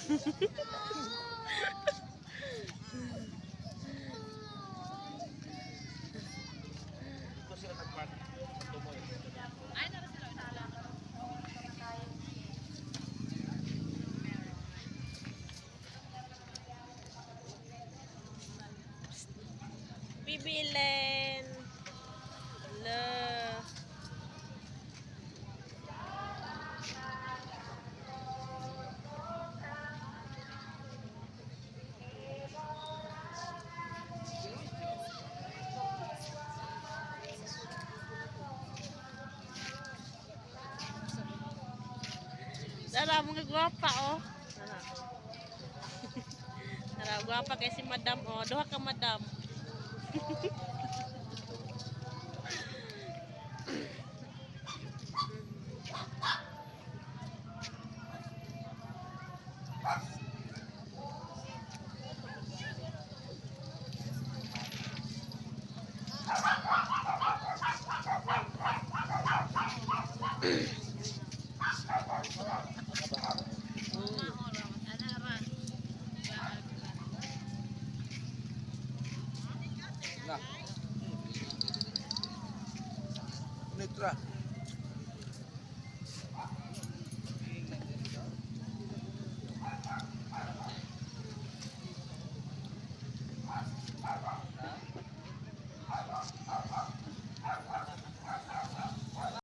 Dito sila nag-park. Tumoy. Bibilen. La. Tara, mga gwapa, oh. Tara. Tara, gwapa kay si madam, oh. Duha ka, madam. Na. Nitra.